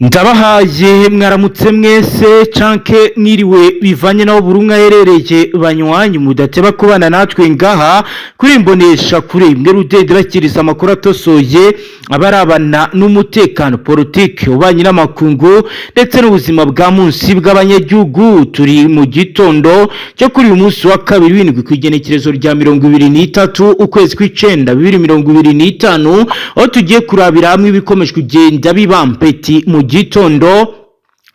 Ndabahaye mwaramutse mwese canke mwiriwe, bivanye naho buri umwe aherereye. Banywanyi mudateba kubana natwe ngaha kuri Imbonesha Kure imwe rudende, bakiriza amakuru atosoye abarabana n'umutekano, politike, ububanyi n'amakungu ndetse n'ubuzima bwa munsi bw'abanyagihugu. Turi mu gitondo cyo kuri uyu munsi wa kabiri w'indwi, ku igenekerezo rya 23 ukwezi kw'icenda 2025, aho tugiye kurabira hamwe ibikomeje kugenda biba mpeti mu gitondo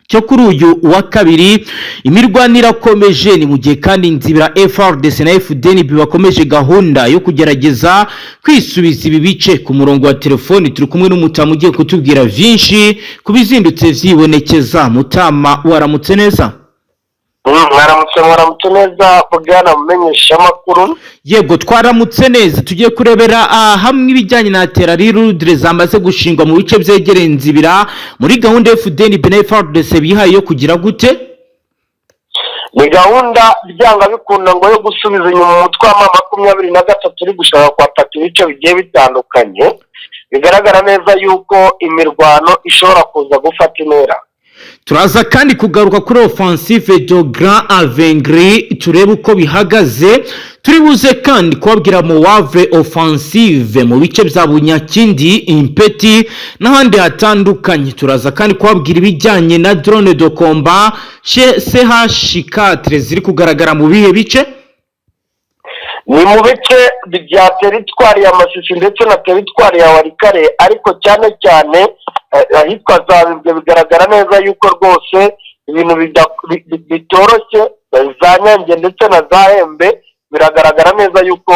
cyo kuri uyu wa kabiri. Imirwano irakomeje, ni mu gihe kandi Nzibira FARDC na FDNB bakomeje gahunda yo kugerageza kwisubiza ibi bice. Ku murongo wa telefoni turi kumwe n'umutamu ugiye kutubwira vyinshi ku bizindutse vyibonekeza. Mutama, waramutse neza? Mwaramutse, mwaramutse neza, bwana mumenyeshamakuru. Yego, twaramutse neza. Tugiye kurebera hamwe ibijyanye na artillerie lourde zamaze gushingwa mu bice vyegereye Nzibira muri gahunda FDNB na FARDC bihaye yo kugira gute? Ni gahunda byanga bikunda ngo yo gusubiza inyuma umutwe wa M23 uri gushaka kwataka ibice bigiye bitandukanye. Bigaragara neza yuko imirwano ishobora kuza gufata intera. Turaza kandi kugaruka kuri offensive de Grand Avengri, turebe uko bihagaze. Turi buze kandi kubabwira Mowave offensive mu bice bya Bunyakindi, Impeti n'ahandi hatandukanye. Turaza kandi kubabwira ibijyanye na drone de combat CH4 ziri kugaragara mu bihe bice. Ni mu bice bya teritwari ya Masisi ndetse na teritwari ya Walikale, ariko cyane cyane ahitwa za Bibwe. Bigaragara neza yuko rwose ibintu bitoroshye. Za Nyange ndetse na za Hembe, biragaragara neza yuko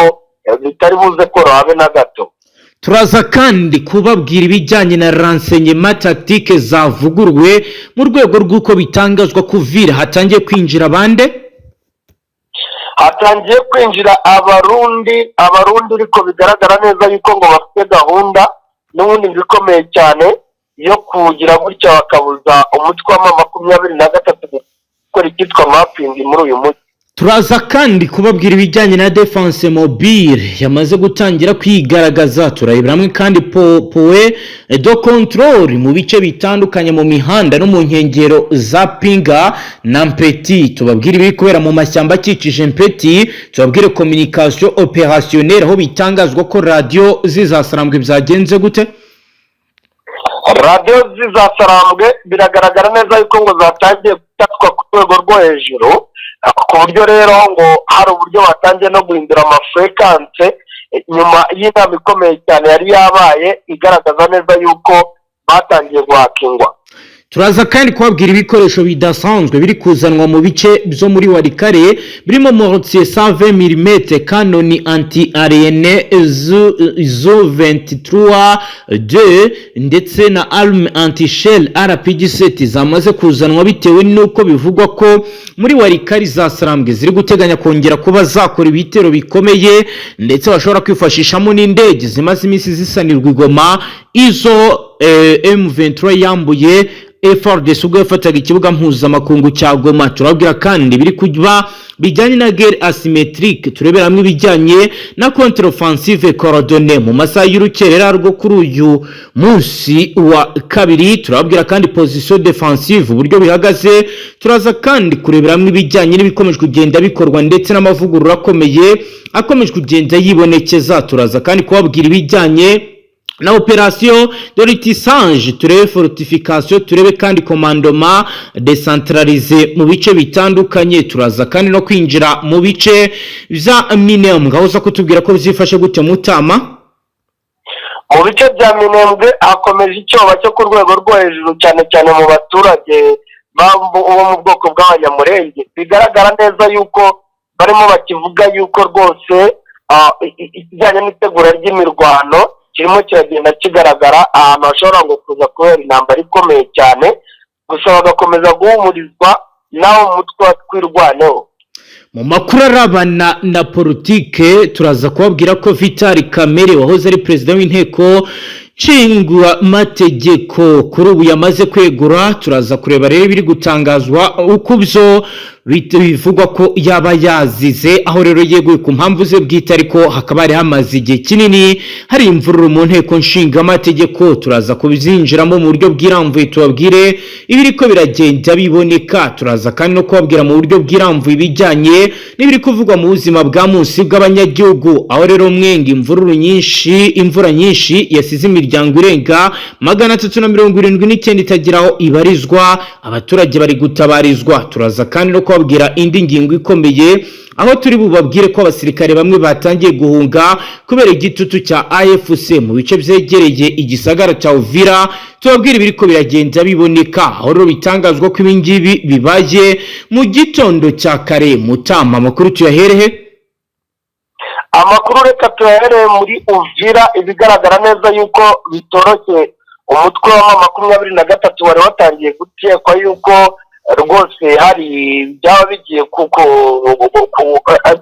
bitari buze koroha habe na gato. Turaza kandi kubabwira ibijyanye na renseignement tactique zavugurwe mu rwego rw'uko bitangazwa ko Uvira hatangiye kwinjira bande? Hatangiye kwinjira Abarundi, Abarundi, ariko bigaragara neza yuko ngo bafite gahunda n'ubundi ngo ikomeye cyane yo kugira gutya bakabuza umutwe wa M23 gukora icyitwa mapping muri uyu mujyi. Turaza kandi kubabwira ibijyanye na défense mobile yamaze gutangira kwigaragaza. Turarebera hamwe kandi point de contrôle mu bice bitandukanye, mu mihanda no mu nkengero za Pinga na Mpeti. Tubabwire ibiri kubera mu mashyamba akikije Mpeti. Tubabwire communication opérationnelle, aho bitangazwa ko radiyo zizasarambwe. Byagenze gute? Radiyo zizasarambwe, biragaragara neza yuko ngo zatangiye gufatwa ku rwego rwo hejuru, ku buryo rero ngo hari uburyo batangiye no guhindura ama fréquences nyuma y'inama ikomeye cyane yari yabaye igaragaza neza yuko batangiye guhakingwa. Turaza kandi kubabwira ibikoresho bidasanzwe biri kuzanwa mu bice byo muri Walikale, birimo mortier 120 mm, canon anti-aérienne zo 23 2 ndetse na arme anti-char RPG 7 zamaze kuzanwa, bitewe n'uko bivugwa ko muri Walikale za Sarambwe ziri guteganya kongera kuba zakora ibitero bikomeye, ndetse bashobora kwifashishamo n'indege zimaze iminsi zisanirwa i Goma, izo M23 yambuye FARDC ubwo yafataga ikibuga mpuzamakungu cya Goma. Turabwira kandi biri kuba bijyanye na guerre asymétrique, turebera hamwe ibijyanye na contre-offensive coordonnée mu masaha y'urukerera rwo kuri uyu munsi wa kabiri. Turababwira kandi position défensive, uburyo bihagaze. Turaza kandi kurebera hamwe ibijyanye n'ibikomeje kugenda bikorwa ndetse n'amavugurura akomeye akomeje kugenda yibonekeza. Turaza kandi kubabwira ibijyanye na opération de ratissage, turebe fortification, turebe kandi commandement décentralisé mu bice bitandukanye. Turaza kandi no kwinjira mu bice bya Minembwe, aho uza kutubwira ko byifashe gute, Mutama. Mu bice bya Minembwe hakomeje icyoba cyo ku rwego rwo hejuru, cyane cyane mu baturage bo mu bwoko bw'Abanyamurenge. Bigaragara neza yuko barimo bakivuga yuko rwose ikijyanye n'itegura ry'imirwano kirimo kiragenda kigaragara ahantu hashobora ngo kuza kubera intambara ikomeye cyane, gusa bagakomeza guhumurizwa n'aho umutwe wa Twirwaneho. Mu makuru arabana na politike, turaza kubabwira ko Vital Kamerhe wahoze ari perezida w'inteko nshingamategeko kuri ubu yamaze kwegura. Turaza kureba rero ibiri gutangazwa uko byo bivugwa ko yaba yazize, aho rero yeguye ku mpamvu ze bwite, ariko hakaba hari hamaze igihe kinini hari imvururu mu nteko nshingamategeko. Turaza kubyinjiramo mu buryo bwirambuye, tubabwire ibiriko biragenda biboneka. Turaza kandi no kubabwira mu buryo bwirambuye ibijyanye n'ibiri kuvugwa mu buzima bwa munsi bw'abanyagihugu, aho rero mwenga imvururu nyinshi, imvura nyinshi yasize imiryango irenga 379 itagira aho ibarizwa. Abaturage bari gutabarizwa. Turaza kandi no kubabwira indi ngingo ikomeye, aho turi bubabwire ko abasirikare bamwe batangiye guhunga kubera igitutu cya AFC mu bice byegereye igisagara cya Uvira. Tubabwire ibiriko biragenda biboneka, aho rero bitangazwa ko ibingibi bibaye mu gitondo cya kare. Mutama, amakuru tuyaherehe? Amakuru reka tuyahereye muri Uvira. Ibigaragara neza yuko bitoroshye, umutwe wa 23 wari watangiye gukekwa yuko rwose hari byaba bigiye kuko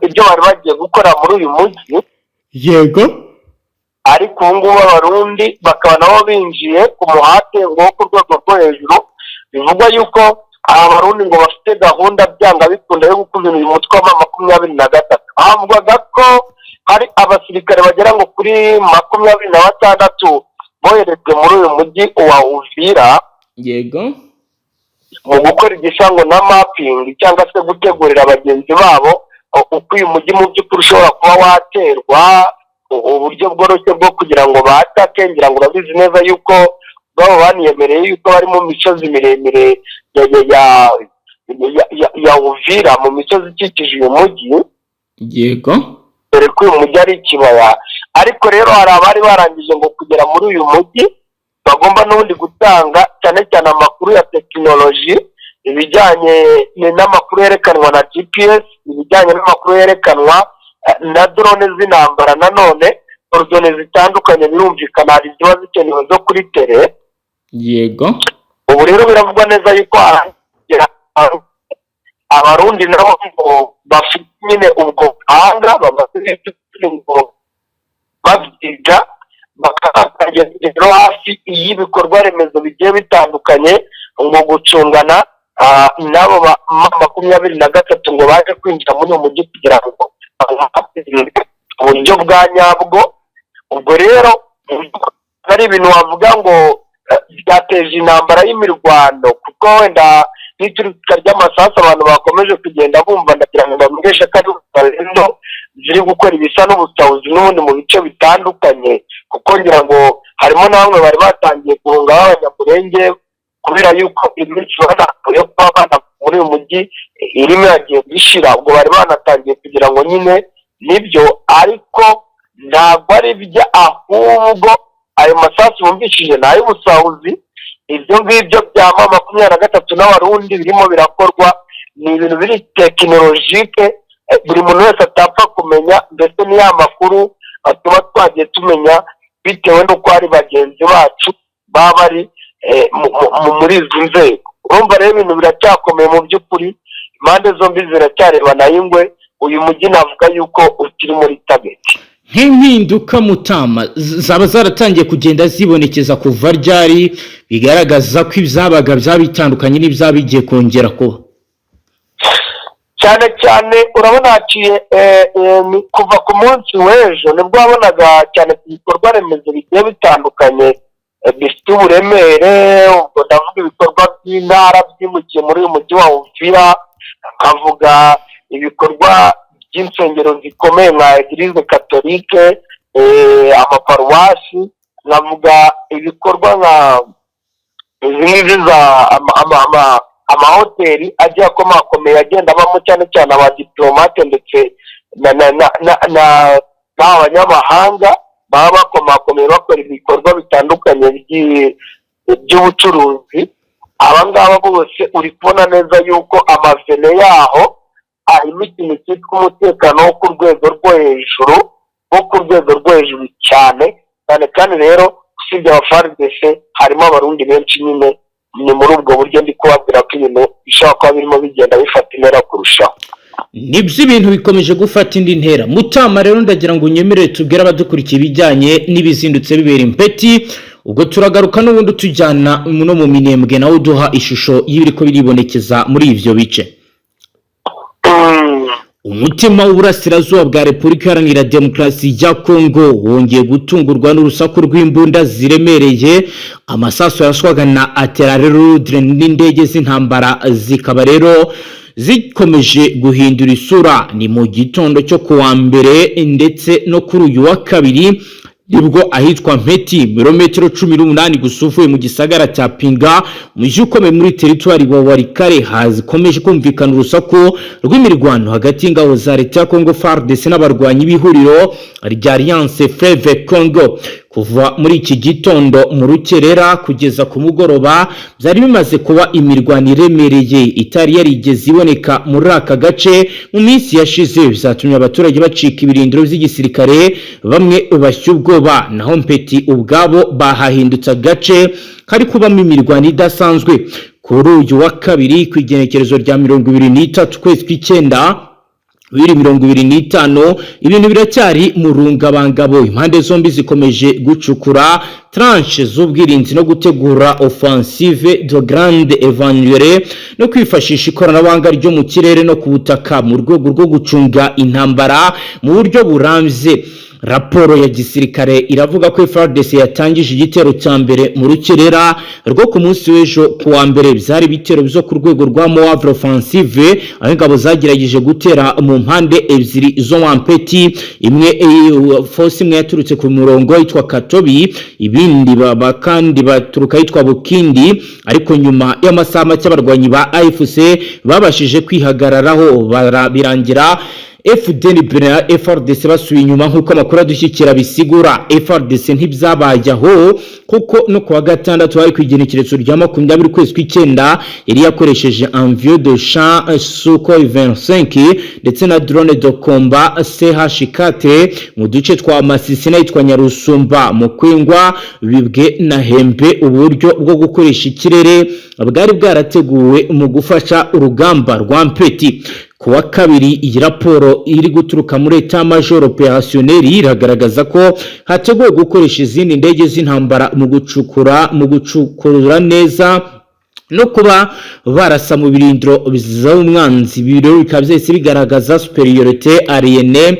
ibyo bari bagiye gukora muri uyu mujyi. Ariko ubu ngubu Abarundi bakaba nabo binjiye ku muhate ngo wo ku rwego rwo hejuru. Bivugwa yuko aba Barundi ngo bafite gahunda byanga bikunda yo gukumira uyu mutwe wa 23. Havugwaga ko hari abasirikare bagera ngo kuri 26 boherejwe muri uyu mujyi wa Uvira mu gukora igisango na mapping, cyangwa se gutegurira bagenzi babo uko uyu mujyi mu by'ukuri ushobora kuba waterwa, uburyo bworoshye bwo kugira ngo batake. Ngira ngo urabizi neza yuko baba baniyemereye yuko bari mu misozi miremire ya Uvira, mu misozi ikikije uyu mujyi, dore ko uyu mujyi ari ikibaya. Ariko rero hari abari barangije ngo kugera muri uyu mujyi, bagomba n'ubundi gutanga cyane cyane amakuru ya tekinoloji, ibijyanye n'amakuru yerekanwa na GPS, ibijyanye n'amakuru yerekanwa na drone z'intambara, nanone coordonnées zitandukanye. Birumvikana hari ziba zikenewe zo kuri terrain. Ubu rero biravugwa neza yuko Abarundi nabo ngo bafite nyine ubwo buhanga, bamaze ngo babyiga, bakageza rero hafi y'ibikorwa remezo bigiye bitandukanye ngo gucungana n'abo ba 23 ngo baje kwinjira muri uyu mujyi kugira ngo uburyo bwa nyabwo. Ubwo rero ari ibintu wavuga ngo byateje intambara y'imirwano, kuko wenda n'iturika ry'amasasu abantu bakomeje kugenda bumva, ndagira ngo bamenyeshe ko ari rero ziri gukora ibisa n'ubutabuzi n'ubundi mu bice bitandukanye, kuko ngira ngo harimo na bamwe bari batangiye guhunga b'Abanyamurenge, kubera yuko iminsi yo kuba bana muri uyu mujyi irimo yagiye gushira. Ubwo bari banatangiye kugira ngo nyine nibyo, ariko ntabwo ari byo, ahubwo ayo masasu bumvishije ni ay'ubusahuzi. Ibyo ngibyo bya 23 n'Abarundi birimo birakorwa ni ibintu biri technologique, buri muntu wese atapfa kumenya. Mbese ni ya makuru tuba twagiye tumenya bitewe n'uko hari bagenzi bacu baba bari muri izi nzego. Urumva rero ibintu biracyakomeye mu by'ukuri, impande zombi ziracyarebana y'ingwe. Uyu mujyi navuga yuko ukiri muri target. Nk'impinduka, Mutama, zaba zaratangiye kugenda zibonekeza kuva ryari, bigaragaza ko ibyabaga byaba bitandukanye n'ibyaba bigiye kongera kuba? Cyane cyane urabona haciye kuva ku munsi w'ejo, nibwo wabonaga cyane ku bikorwa remezo bigiye bitandukanye bifite uburemere. Ubwo ndavuga ibikorwa by'intara byimukiye muri uyu mujyi wa Uvira, nkavuga ibikorwa by'insengero zikomeye nka Église catholique, amaparuwasi, nkavuga ibikorwa nka izi ngizi za amahoteli agiye akomakomeye agenda abamo cyane cyane abadiplomate ndetse n'abanyamahanga baba bakomakomeye bakora ibikorwa bitandukanye by'ubucuruzi. Aba ngaba bose uri kubona neza yuko amavene yaho harimo ikintu cyitwa umutekano wo ku rwego rwo hejuru, wo ku rwego rwo hejuru cyane cyane. Kandi rero usibye aba FARDC harimo Abarundi benshi nyine. Ni muri ubwo buryo ndi kubabwira ko ibintu bishobora kuba birimo bigenda bifata intera kurushaho. Nibyo, ibintu bikomeje gufata indi ntera. Mutama, rero ndagira ngo unyemerere tubwire abadukurikiye ibijyanye n'ibizindutse bibera Impeti. Ubwo turagaruka n'ubundi tujyana no mu Minembwe, nawe uduha ishusho y'ibiri ko biribonekeza muri ivyo bice. Umutima w'uburasirazuba bwa Repubulika Iharanira Demokarasi ya Kongo wongeye gutungurwa n'urusaku rw'imbunda ziremereye, amasasu yaraswaga na artillerie lourde n'indege z'intambara zikaba rero zikomeje guhindura isura. Ni mu gitondo cyo kuwa mbere ndetse no kuri uyu wa kabiri nibwo ahitwa Mpeti, birometero 18 gusa uvuye mu gisagara cya Pinga, umujyi ukomeye muri teritwari wa Walikale, hazikomeje kumvikana urusaku rw'imirwano hagati y'ingabo za leta ya Congo FARDC n'abarwanyi b'ihuriro rya Alliance Fleuve Congo. Kuva muri iki gitondo mu rukerera kugeza ku mugoroba byari bimaze kuba imirwano iremereye itari yarigeze iboneka muri aka gace mu minsi yashize. Bizatumye abaturage bacika ibirindiro by'igisirikare, bamwe bashya ubwoba, naho Mpeti ubwabo bahahindutse agace kari kubamo imirwano idasanzwe. Kuri uyu wa kabiri, ku igenekerezo rya 23 ukwezi kw'icyenda 2025, ibintu biracyari mu rungabangabo. Impande zombi zikomeje gucukura tranchées z'ubwirinzi no gutegura offensive de grande envergure no kwifashisha ikoranabuhanga ryo mu kirere no ku butaka mu rwego rwo gucunga intambara mu buryo burambye. Raporo ya gisirikare iravuga ko FARDC yatangije igitero cya mbere mu rukerera rwo ku munsi w'ejo ku wa mbere. Byari ibitero byo ku rwego rwa manœuvre offensive, aho ingabo zagerageje gutera mu mpande ebyiri zo Wampeti. Imwe, force imwe yaturutse ku murongo yitwa Katobi, ibindi baba kandi baturuka yitwa Bukindi, ariko nyuma y'amasaha make abarwanyi ba AFC babashije kwihagararaho, birangira FDNB na FARDC basubiye inyuma, nk'uko amakuru adushyikira bisigura. FARDC ntibyabaye aho, kuko no kuwa gatandatu hari ku igenekerezo rya 20 ukwezi kw'icyenda yari yakoresheje avion de chasse Sukhoi 25 ndetse na drone de combat CH4 mu duce twa Masisi n'ahitwa Nyarusumba, mu Kwingwa, Bibwe na Hembe. Uburyo bwo gukoresha ikirere bwari bwarateguwe mu gufasha urugamba rwa Mpeti. Ku wa kabiri, iyi raporo iri guturuka muri état major opérationnel iragaragaza ko hateguwe gukoresha izindi ndege z'intambara mu gucukura neza no kuba barasa mu birindiro z'umwanzi. Ibi rero bikaba byahise bigaragaza supériorité aérienne.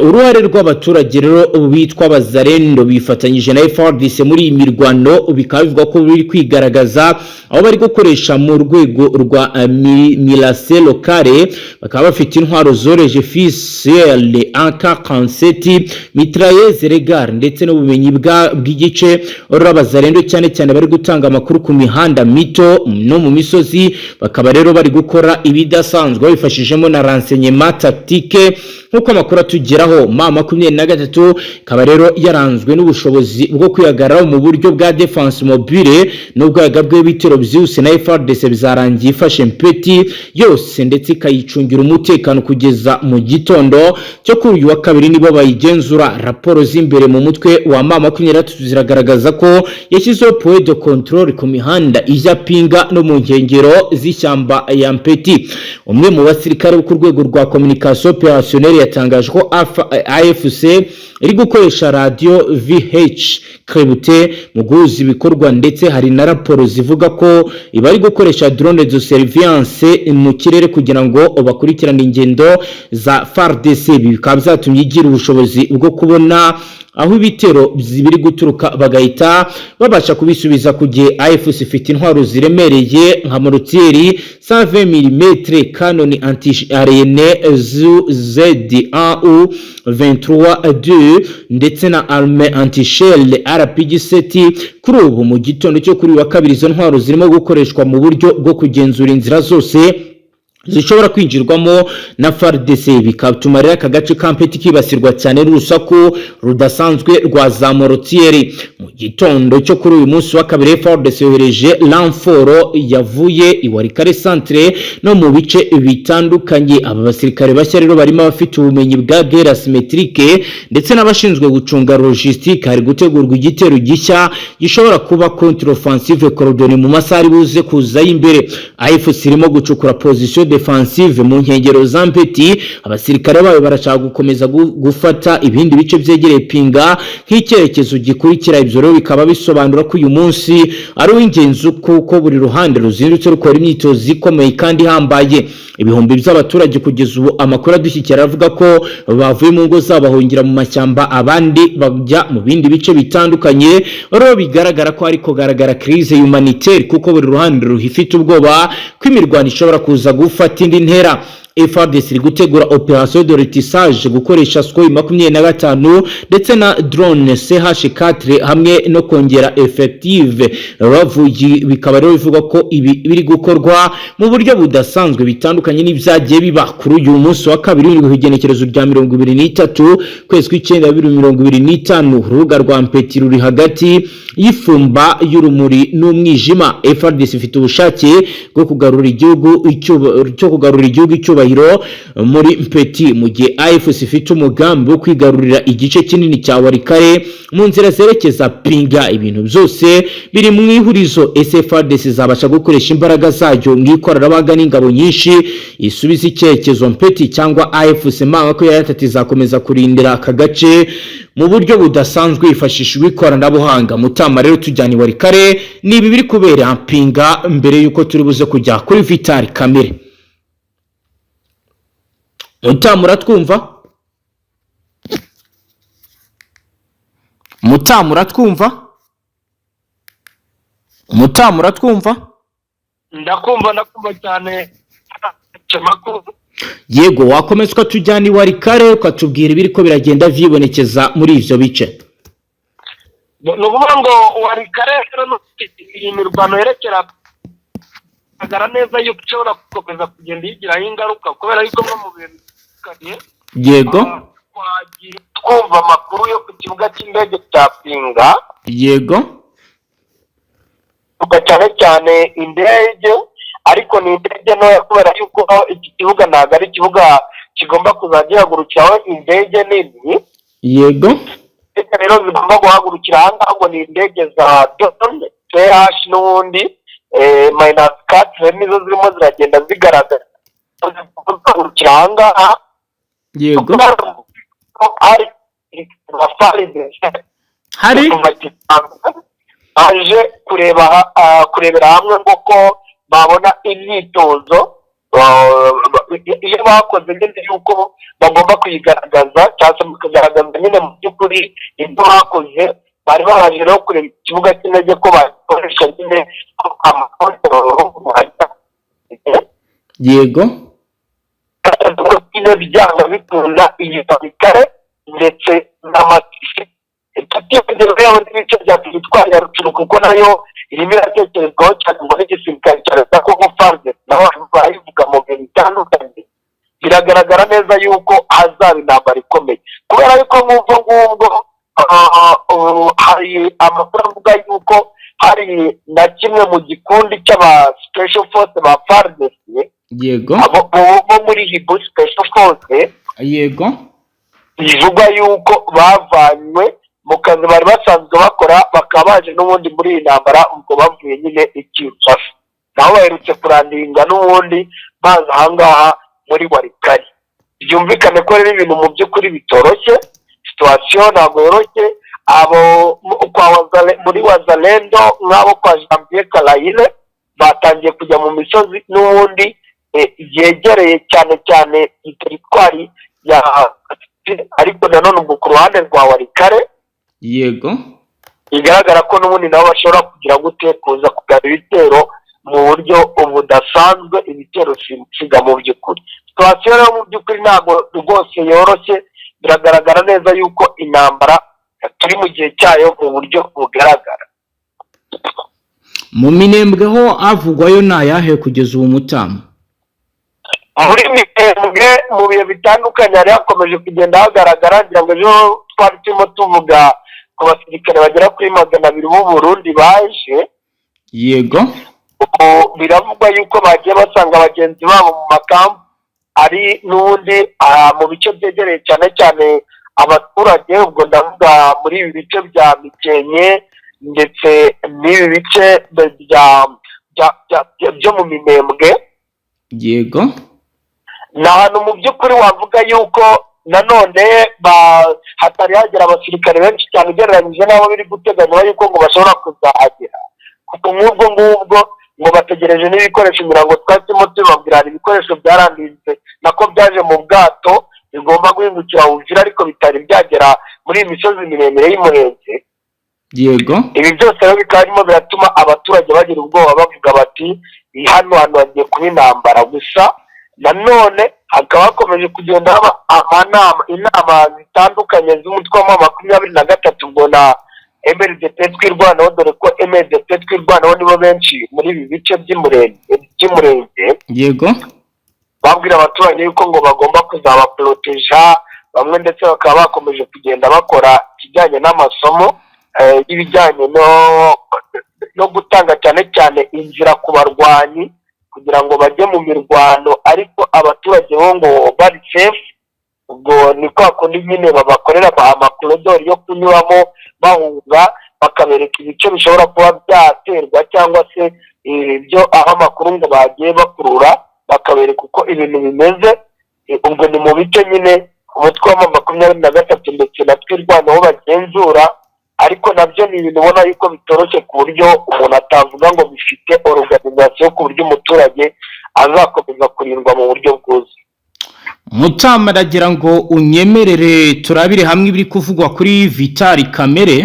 Uruhare rw'abaturage rero bitwa Bazarendo bifatanyije na FARDC muri iyi mirwano bikaba bivugwa ko biri kwigaragaza, aho bari gukoresha mu rwego rwa milice locale, bakaba bafite intwaro zoroheje, fusil AK-47, mitrailleuse légère, ndetse n'ubumenyi bw'igice. Rw'Abazarendo cyane cyane bari gutanga amakuru ku mihanda mito no mu misozi, bakaba rero bari gukora ibidasanzwe babifashijemo na renseignement tactique, nk'uko amakuru atugeraho. M23 ikaba rero yaranzwe n'ubushobozi bwo kwihagararaho mu buryo bwa défense mobile n'ubwaga bw'ibitero byihuse na FARDC. Bizarangiye ifashe Mpeti yose ndetse ikayicungira umutekano kugeza mu gitondo cyo kuri uyu wa kabiri, nibo bayigenzura. Raporo z'imbere mu mutwe wa M23 ziragaragaza ko yashyizeho point de contrôle ku mihanda ijya Pinga no mu nkengero z'ishyamba ya Mpeti. Umwe mu basirikare bo ku rwego rwa communication opérationnelle yatangaje ko AFC iri gukoresha radio VHF cryptée mu guhuza ibikorwa, ndetse hari na raporo zivuga ko bari gukoresha drone de surveillance mu kirere kugira ngo bakurikirane ingendo za FARDC. Ibi bikaba byatumye igira ubushobozi bwo kubona aho ibitero biri guturuka, bagahita babasha kubisubiza ku gihe. AFC ifite intwaro ziremereye nka mortier 120 mm, canon anti-aérienne ZAU 23 ndetse na arme anti-char RPG-7. Kuri ubu, mu gitondo cyo kuri wa kabiri, izo ntwaro zirimo gukoreshwa mu buryo bwo kugenzura inzira zose zishobora kwinjirwamo na FARDC, bikatuma rero aka gace ka Mpeti kibasirwa cyane n'urusaku rudasanzwe rwa za mortier. Mu gitondo cyo kuri uyu munsi wa kabiri, FARDC yohereje renfort yavuye i Walikale centre no mu bice bitandukanye. Aba basirikare bashya rero barimo abafite ubumenyi bwa guerre asymétrique ndetse n'abashinzwe gucunga logistique. Hari gutegurwa igitero gishya gishobora kuba contre offensive coordonnée mu masaha ari buze kuza y'imbere. AFC irimo gucukura position défensive mu nkengero za Mpeti. Abasirikare bayo barashaka gukomeza gufata ibindi bice byegereye Pinga nk'icyerekezo gikurikira. Ibyo rero bikaba bisobanura ko uyu munsi ari uw'ingenzi, kuko buri ruhande ruzindutse rukora imyitozo ikomeye kandi ihambaye. Ibihumbi by'abaturage kugeza ubu, amakuru adushyikira avuga ko bavuye mu ngo zabo bahungira mu mashyamba, abandi bajya mu bindi bice bitandukanye. Rero bigaragara ko hari kugaragara crise humanitaire, kuko buri ruhande ruhifite ubwoba ko imirwano ishobora kuza gufata indi ntera. FARDC iri gutegura opération de ratissage, gukoresha Sukhoi 25 ndetse na drone CH4, hamwe no kongera effectif bavuye. Bikaba rero bivuga ko ibi biri gukorwa mu buryo budasanzwe, bitandukanye n'ibyagiye biba. Kuri uyu munsi wa kabiri w'indwi, igenekerezo rya 23 kwezi kw'icyenda 2025, urubuga rwa Mpeti ruri hagati y'ifumba y'urumuri n'umwijima. FARDC ifite ubushake bwo kugarura igihugu cyo kugarura igihugu icyubahiro muri Mpeti, mu gihe AFC ifite umugambi wo kwigarurira igice kinini cya Walikale mu nzira zerekeza Pinga. Ibintu byose biri mu ihurizo. FARDC izabasha gukoresha imbaraga zayo mu ikoranabuhanga n'ingabo nyinshi isubiza icyerekezo Mpeti, cyangwa AFC M23 izakomeza kurindira aka gace mu buryo budasanzwe hifashishijwe ikoranabuhanga? Mutama, rero tujyana i Walikale, ni ibi biri kubera Pinga mbere y'uko turi buze kujya kuri Vital Kamerhe. Mutama, uratwumva? Mutama, uratwumva? Mutama, uratwumva? Ndakumva, ndakumva cyane. Makuru. Yego, wakomeza ukatujyana i Walikale, ukatubwira ibiri ko biragenda vyibonekeza muri ivyo bice. Ni ukuvuga ngo Walikale rero, iyi mirwano yerekera agaragara neza yuko ishobora gukomeza kugenda iyigiraho ingaruka, kubera yuko nko mu bintu bitandukanye twagiye twumva amakuru yo ku kibuga cy'indege cya Pinga. Tuvuga cyane cyane indege, ariko ni indege ntoya, kubera yuko iki kibuga ntabwo ari ikibuga kigomba kuzajya gihagurukiraho indege nini. Indege rero zigomba guhagurukira aha ngaha ngo ni indege za drone CH n'ubundi minus quatre, nizo zirimo ziragenda zigaragara guhagurukira aha ngaha. Hari FARDC hari aje kureba kurebera hamwe ngo ko babona imyitozo iyo bakoze nyine, yuko bagomba kuyigaragaza cyangwa se bakagaragaza nyine mu by'ukuri ibyo bakoze. Bari baje rero kureba ikibuga cy'indege ko bakoresha nyine amakontororo. Nyine byanga bikunda iyi Walikale ndetse n'Amasisi, tutibagiwe n'ibice bya teritwari ya Rutshuru, kuko nayo irimo iratekerezwaho cyane ngo n'igisirikare cya leta, kuko FARDC naho barayivuga mu bintu bitandukanye. Biragaragara neza yuko hazaba intambara ikomeye, kubera yuko nk'ubwo ngubwo hari amakuru avuga yuko hari na kimwe mu gikundi cy'aba special force ba FARDC bo muri Hiboux Special Force, bivugwa yuko bavanywe mu kazi bari basanzwe bakora, bakaba baje n'ubundi muri iyi ntambara. Ubwo bavuye nyine i Kinshasa, naho baherutse kurandinga n'ubundi baza ahangaha muri Walikale. Byumvikane ko rero ibintu mu by'ukuri bitoroshye, situation ntabwo yoroshye. Abo kwa muri Wazalendo nk'abo kwa Janvier Karayire batangiye kujya mu misozi n'ubundi yegereye cyane cyane teritwari ya, ariko nanone ubwo ku ruhande rwa Walikale, bigaragara ko n'ubundi nabo bashobora kugira gute, kuza kugaba ibitero mu buryo budasanzwe, ibitero simusiga. Mu by'ukuri situation rero mu by'ukuri ntabwo rwose yoroshye. Biragaragara neza yuko intambara turi mu gihe cyayo mu buryo bugaragara. Mu Minembwe ho havugwayo ni ayahe kugeza ubu, Mutama? Muri Minembwe mu bihe bitandukanye hari hakomeje kugenda hagaragara, ngira ngo ejo twari turimo tuvuga ku basirikare bagera kuri 200 b'u Burundi baje. Ubu biravugwa yuko bagiye basanga bagenzi babo mu makampu ari n'ubundi mu bice byegereye cyane cyane abaturage. Ubwo ndavuga muri ibi bice bya Mikenke ndetse n'ibi bice byo mu Minembwe. Yego. Ni ahantu mu by'ukuri wavuga yuko nanone hatari hagera abasirikare benshi cyane ugereranyije n'abo biri guteganywa yuko ngo bashobora kuzahagera, kuko nk'ubwo ngubwo ngo bategereje n'ibikoresho. Imirongo twari turimo tubabwira, hari ibikoresho byaranditse nako byaje mu bwato bigomba guhingukira Uvira, ariko bitari byagera muri iyi misozi miremire y'Umurenge. Ibi byose rero bikaba birimo biratuma abaturage bagira ubwoba, bavuga bati: "Hano hantu hagiye kuba intambara." Gusa nanone hakaba hakomeje kugenda haba amanama, inama zitandukanye z'umutwe wa 23, ubwo na MRDP Twirwanaho, dore ko MRDP Twirwanaho nibo benshi muri ibi bice by'Umurenge. Babwira abaturage yuko ngo bagomba kuzabaporoteja bamwe, ndetse bakaba bakomeje kugenda bakora ikijyanye n'amasomo y'ibijyanye no gutanga cyane cyane inzira ku barwanyi kugira ngo bajye mu mirwano, ariko abaturage bo ngo bari safe. Ubwo ni kwa kundi nyine babakorera amakorodori yo kunyuramo bahunga, bakabereka ibice bishobora kuba byaterwa cyangwa se ibyo aho amakuru ngo bagiye bakurura, bakabereka uko ibintu bimeze. Ubwo ni mu bice nyine umutwe wa 23 ndetse na Twirwanaho bagenzura, ariko nabyo ni ibintu ubona yuko bitoroshye, ku buryo umuntu atavuga ngo bifite organisation ku buryo umuturage azakomeza kurindwa mu buryo bwuzuye. Mutama, aragira ngo unyemerere turabire hamwe ibiri kuvugwa kuri Vital Kamerhe.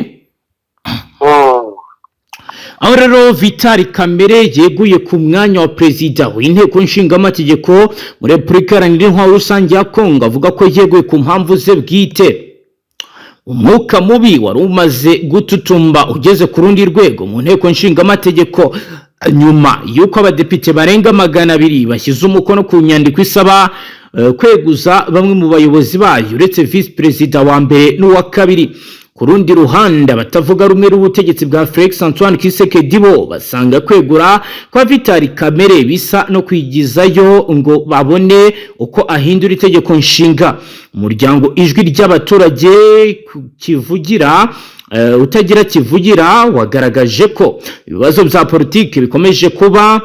Aho rero Vital Kamerhe yeguye ku mwanya wa perezida w'inteko nshingamategeko muri Repubulika Iharanira Intwaro Rusange ya Kongo, avuga ko yeguye ku mpamvu ze bwite. Umwuka mubi wari umaze gututumba ugeze ku rundi rwego mu nteko nshingamategeko nyuma y'uko abadepite barenga 200 bashyize umukono ku nyandiko isaba kweguza bamwe mu bayobozi bayo, uretse visi perezida wa mbere n'uwa kabiri. Ku rundi ruhande, abatavuga rumwe n'ubutegetsi bwa Felix Antoine Tshisekedi bo basanga kwegura kwa Vital Kamerhe bisa no kwigizayo ngo babone uko ahindura itegeko nshinga. Umuryango Ijwi ry'Abaturage kivugira utagira kivugira wagaragaje ko ibibazo bya politiki bikomeje kuba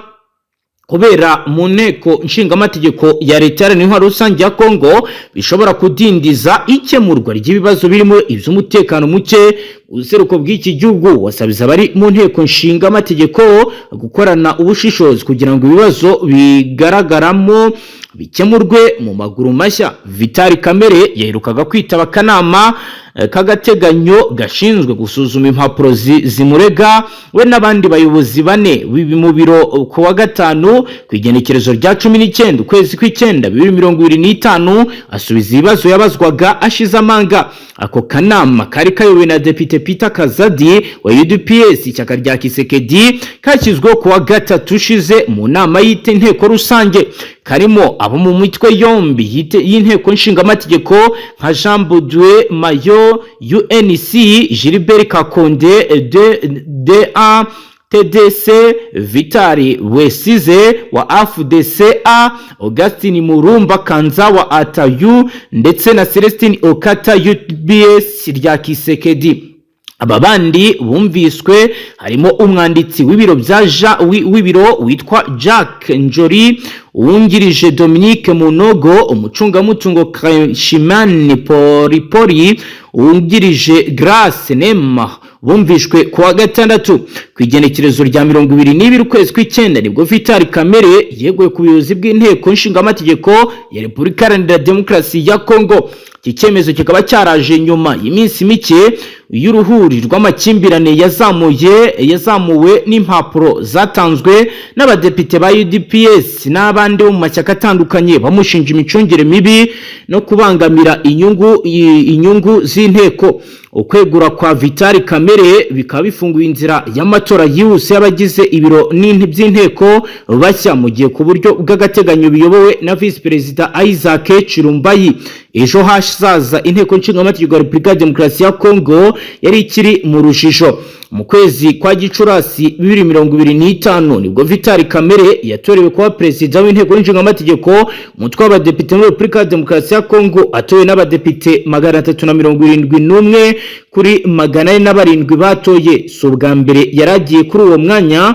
kubera mu nteko nshingamategeko ya Leta Iharanira Intwaro Rusange ya Kongo bishobora kudindiza ikemurwa ry'ibibazo birimo iby'umutekano muke. Ubuseruko bw'iki gihugu wasabiza abari mu nteko nshingamategeko gukorana ubushishozi kugira ngo ibibazo bigaragaramo bikemurwe mu maguru mashya. Vital Kamerhe yaherukaga kwitaba akanama k'agateganyo gashinzwe gusuzuma impapuro zimurega we n'abandi bayobozi bane mu biro ku wa gatanu, ku igenekerezo rya 19 ukwezi kw'icyenda 2025, asubiza ibibazo yabazwaga ashize amanga. Ako kanama kari kayobowe na Depite Peter Kazadi wa UDPS, ishyaka rya Tshisekedi, kashyizweho ku wa gatatu ushize mu nama y'inteko rusange. Karimo abo mu mitwe yombi y'inteko nshingamategeko nka Jean Baudouin Mayo, UNC, Gilbert Kankonde, DA TDC, Vitali Wesize wa AFDCA, Augustin Murumba Kanza wa ATAU ndetse na Celestin Okata, UBS rya Tshisekedi. Aba bandi bumviswe harimo umwanditsi w'ibiro bya w'ibiro witwa Jack Njori, uwungirije Dominique Munogo, umucungamutungo Shimani Polipoli, uwungirije Grace Nema. Bumvishwe ku wa gatandatu, ku igenekerezo rya 22 ukwezi kw'icyenda, nibwo Vital Kamerhe yeguye ku buyobozi bw'inteko nshingamategeko ya Repubulika Iharanira Demokarasi ya Kongo. Iki cyemezo kikaba cyaraje nyuma y'iminsi mike y'uruhuri rw'amakimbirane yazamuwe n'impapuro zatanzwe n'abadepite ba UDPS n'abandi bo mu mashyaka atandukanye, bamushinja imicungire mibi no kubangamira inyungu z'inteko. Ukwegura kwa Vital Kamerhe bikaba bifunguye inzira y'amatora yihuse y'abagize ibiro by'inteko bashya, mu gihe ku buryo bw'agateganyo biyobowe na Visi Perezida Isaac Chirumbayi. Ejo hazaza inteko nshingamategeko ya Repubulika ya Demokarasi ya Kongo yari ikiri mu rujijo. Mu kwezi kwa Gicurasi 2025 nibwo Vital Kamerhe yatorewe kuba perezida w'inteko nshingamategeko, umutwe w'abadepite muri Repubulika ya Demokarasi ya Kongo, atowe n'abadepite 371 kuri 407 batoye. Si ubwa mbere yari agiye kuri uwo mwanya.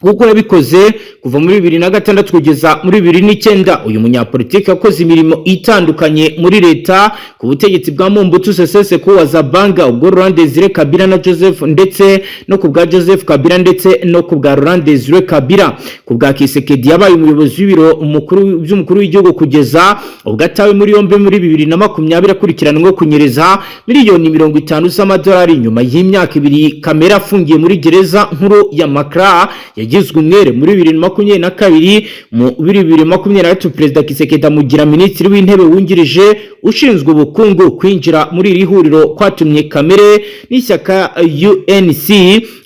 Kuko yabikoze kuva muri 2006 kugeza muri 2009. Uyu munyapolitiki yakoze imirimo itandukanye muri leta ku butegetsi bwa Mobutu Sese Seko wa Zabanga, ubwo Laurent Desire Kabila na Joseph, ndetse no ku bwa Joseph Kabila, ndetse no ku bwa Laurent Desire Kabila. Ku bwa Tshisekedi yabaye umuyobozi w'ibiro umukuru by'umukuru w'igihugu kugeza ubwo atawe muri yombi muri 2020 akurikiranwe kunyereza miliyoni 50 z'amadolari. Nyuma y'imyaka 2 Kamerhe afungiye muri gereza nkuru ya Makala, yagizwe umwere muri 2022. Muri 2023 Perezida Tshisekedi amugira minisitiri w'intebe wungirije ushinzwe ubukungu. Kwinjira muri iri huriro kwatumye Kamerhe n'ishyaka UNC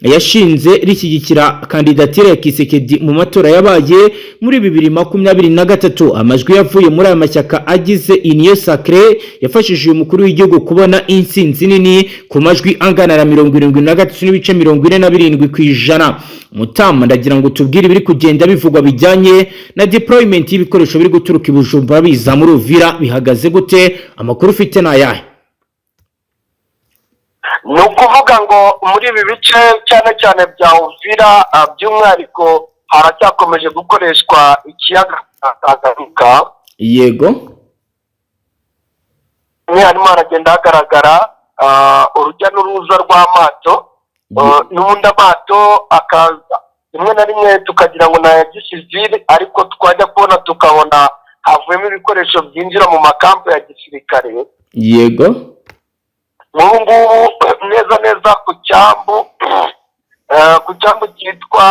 yashinze rishyigikira kandidatire ya Tshisekedi mu matora yabaye muri 2023. Amajwi yavuye muri aya mashyaka agize Union Sacrée yafashije uyu mukuru w'igihugu kubona intsinzi nini ku majwi angana na 73.47%. Mutama, ndagira ngo tubwire ibiri kugenda bivugwa bijyanye na deployment y'ibikoresho biri guturuka i Bujumbura biza muri Uvira. Bihagaze gute? Amakuru ufite ni ayahe? Ni ukuvuga ngo muri ibi bice cyane cyane bya Uvira, by'umwihariko haracyakomeje gukoreshwa ikiyaga cya Tanganyika. Harimo haragenda hagaragara urujya n'uruza rw'amato, n'ubundi amato akaza rimwe na rimwe tukagira ngo ni aya gisivili, ariko twajya kubona tukabona havuyemo ibikoresho byinjira mu makampu ya gisirikare. Nk'ubu ngubu neza neza ku cyambu cyitwa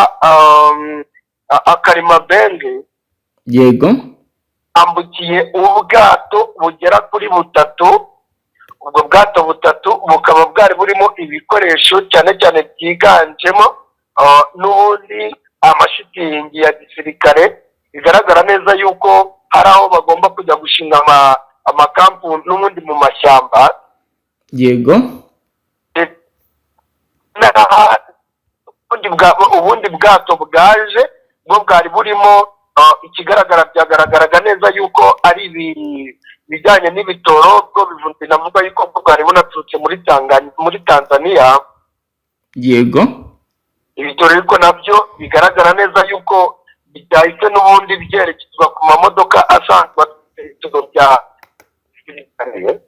Akarimabenge ambukiye ubwato bugera kuri butatu. Ubwo bwato butatu bukaba bwari burimo ibikoresho cyane cyane byiganjemo n'ubundi amashitingi ya gisirikare. Bigaragara neza yuko hari aho bagomba kujya gushinga amakampu n'ubundi mu mashyamba. Ubundi bwato bwaje bwo bwari burimo, ikigaragara byagaragaraga neza yuko ari ibijyanye n'ibitoro, bwo binavuga yuko bwo bwari bunaturutse muri Tanzania. Ibitoro ariko nabyo bigaragara neza yuko byahise n'ubundi byerekezwa ku mamodoka asanzwe atwara ibitoro bya gisirikare.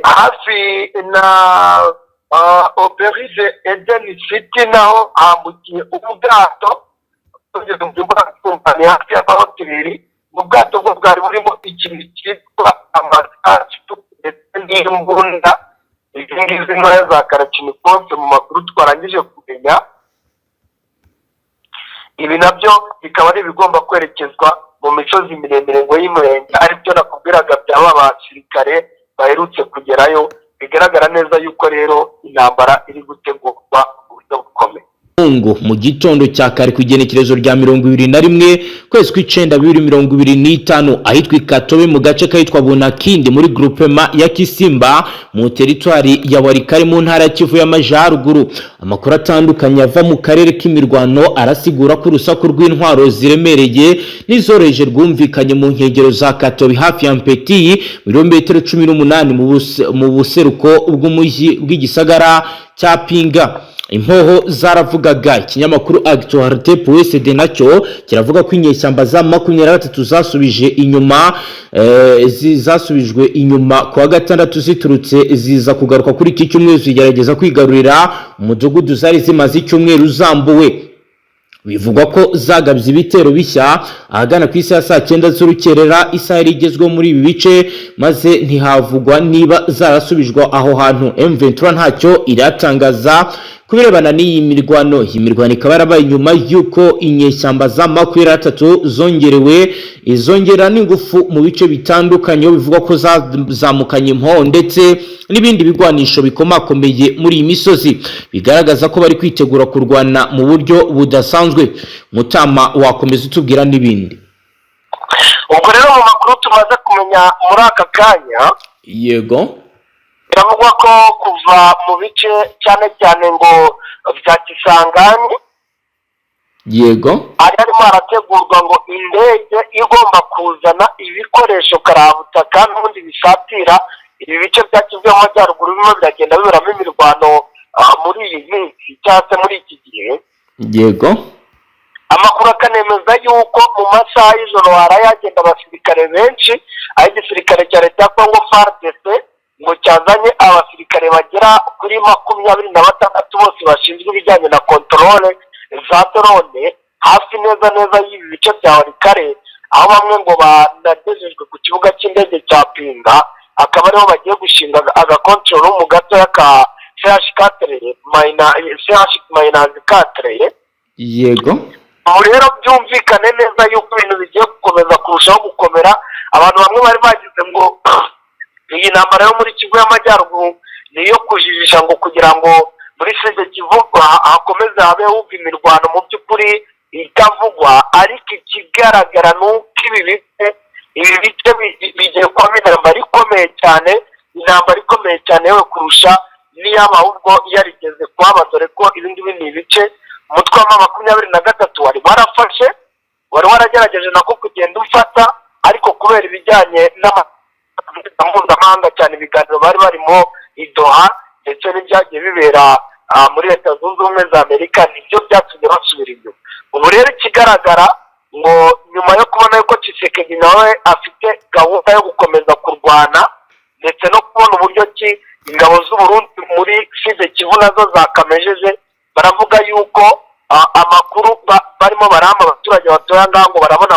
Hafi na Auberge Eden City naho hambukiye ubwato. Tugeze mu byumba ni hafi y'amahoteli. Mu bwato bwo bwari burimo ikintu cyitwa amasasu ndetse n'imbunda, izi ngizi ntoya za kalachnikov. Mu makuru twarangije kumenya, ibi nabyo bikaba ari ibigomba kwerekezwa mu misozi miremire ngo y'Umurenge, aribyo nakubwiraga byaba basirikare baherutse kugerayo. Bigaragara neza yuko rero intambara iri gutegurwa mu buryo bukomeye. Mungu mu gitondo cya kare ku igenekerezo rya 21 kwezi kw'icenda 2025, ahitwa Ikatobe mu gace kahitwa Bunakindi muri groupement ya Kisimba mu teritwari ya Walikale mu ntara ya Kivu y'Amajaruguru. Amakuru atandukanye ava mu karere k'imirwano arasigura ko urusaku rw'intwaro ziremereye n'izoroheje rwumvikanye mu nkengero za Katobe hafi ya Mpeti, ibirometero 18 mu buseruko bw'umujyi bw'igisagara cya Pinga. Impoho zaravugaga. Ikinyamakuru Actualité PSD nacyo kiravuga ko inyeshyamba za 23 zasubije inyuma, zasubijwe inyuma ku wa gatandatu ziturutse, ziza kugaruka kuri iki cyumweru zigerageza kwigarurira umudugudu zari zimaze icyumweru zambuwe. Bivugwa ko zagabye ibitero bishya ahagana ku isaha ya saa 9 z'urukerera, isaha yari igezweho muri ibi bice, maze ntihavugwa niba zarasubijwe aho hantu. M23 ntacyo iratangaza ku birebana n'iyi mirwano. Iyi mirwano ikaba yarabaye nyuma y'uko inyeshyamba za 23 zongerewe izongera n'ingufu mu bice bitandukanye, aho bivugwa ko zazamukanye impoho ndetse n'ibindi bigwanisho bikomakomeye muri iyi misozi, bigaragaza ko bari kwitegura kurwana mu buryo budasanzwe. Mutama, wakomeza utubwira n'ibindi. Ubwo rero mu makuru tumaze kumenya muri aka kanya, biravugwa ko kuva mu bice cyane cyane ngo bya Kisangani hari harimo harategurwa ngo indege igomba kuzana ibikoresho karabutaka n'ubundi bisatira ibi bice bya Kivu y'Amajyaruguru birimo biragenda biberamo imirwano. muri iyi minsi cyangwa se muri iki gihe. Yego. Amakuru akanemeza yuko mu masaha y'ijoro haraye hagenda abasirikare benshi, aho igisirikare cya leta ya Kongo FARDC ngo cyazanye abasirikare bagera kuri 26 bose bashinzwe ibijyanye na contrôle za drone hafi neza neza y'ibi bice bya Walikale, aho bamwe ngo banagejejwe ku kibuga cy'indege cya Pinga, akaba ariho bagiye gushinga aga control room gatoya ka CH quatre CH minus quatre. Yego. Ubu rero byumvikane neza yuko ibintu bigiye gukomeza kurushaho gukomera. Abantu bamwe bari bagize ngo iyi ntambara yo muri Kivu y'Amajyaruguru ni iyo kujijisha, ngo kugira ngo muri Sud Kivu hakomeze habe hubwa imirwano mu by'ukuri itavugwa, ariko ikigaragara ni uko ibi bice bigiye kubamo intambara ikomeye cyane, intambara ikomeye cyane yewe kurusha n'iyaba ahubwo yarigeze kuhaba, dore ko ibi ngibi ni ibice umutwe wa 23 wari warafashe, wari waragerageje nako kugenda ufata, ariko kubera ibijyanye n'amabwiriza mpuzamahanga, cyane ibiganiro bari barimo i Doha ndetse n'ibyagiye bibera muri Leta Zunze Ubumwe za Amerika, nibyo byatumye basubira inyuma. Ubu rero ikigaragara ngo nyuma yo kubona yuko Tshisekedi nawe afite gahunda yo gukomeza kurwana, ndetse no kubona uburyo ki ingabo z'Uburundi muri Sud Kivu nazo zakamejeje, baravuga yuko amakuru barimo barama abaturage batuye aha ngaha ngo barabona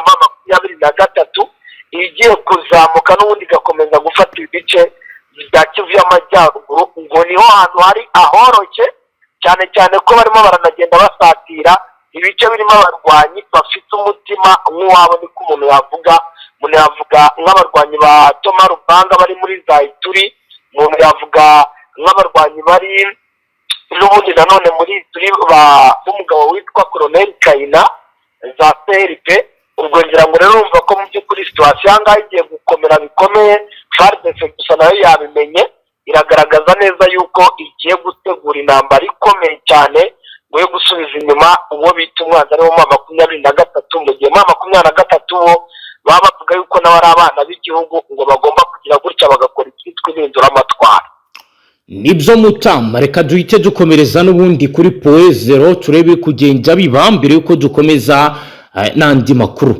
M23 igiye kuzamuka n'ubundi igakomeza gufata ibice bya Kivu y'Amajyaruguru, ngo niho hantu hari ahoroshye cyane, cyane ko barimo baranagenda basatira ibice birimo abarwanyi bafite umutima nk'uwabo, niko umuntu yavuga. Umuntu yavuga nk'abarwanyi ba Toma Rupanga bari muri za Ituri, umuntu yavuga nk'abarwanyi bari n'ubundi nanone muri Ituri b'umugabo witwa Koroneli Kayina za CRP. Ubwo ngira ngo rero urumva ko mu by'ukuri situation aha ngaha igiye gukomera bikomeye. FARDC gusa nayo yabimenye, iragaragaza neza yuko igiye gutegura intambara ikomeye cyane ngo yo gusubiza inyuma uwo bita umwanzi, ariwo M23, mu gihe M23 bo baba bavuga yuko nabo ari abana b'igihugu, ngo bagomba kugira gutya bagakora icyitwa impinduramatwara. Nibyo mutama, reka duhite dukomereza n'ubundi kuri Point Zéro, turebe kugenda biba mbere yuko dukomeza n'andi makuru.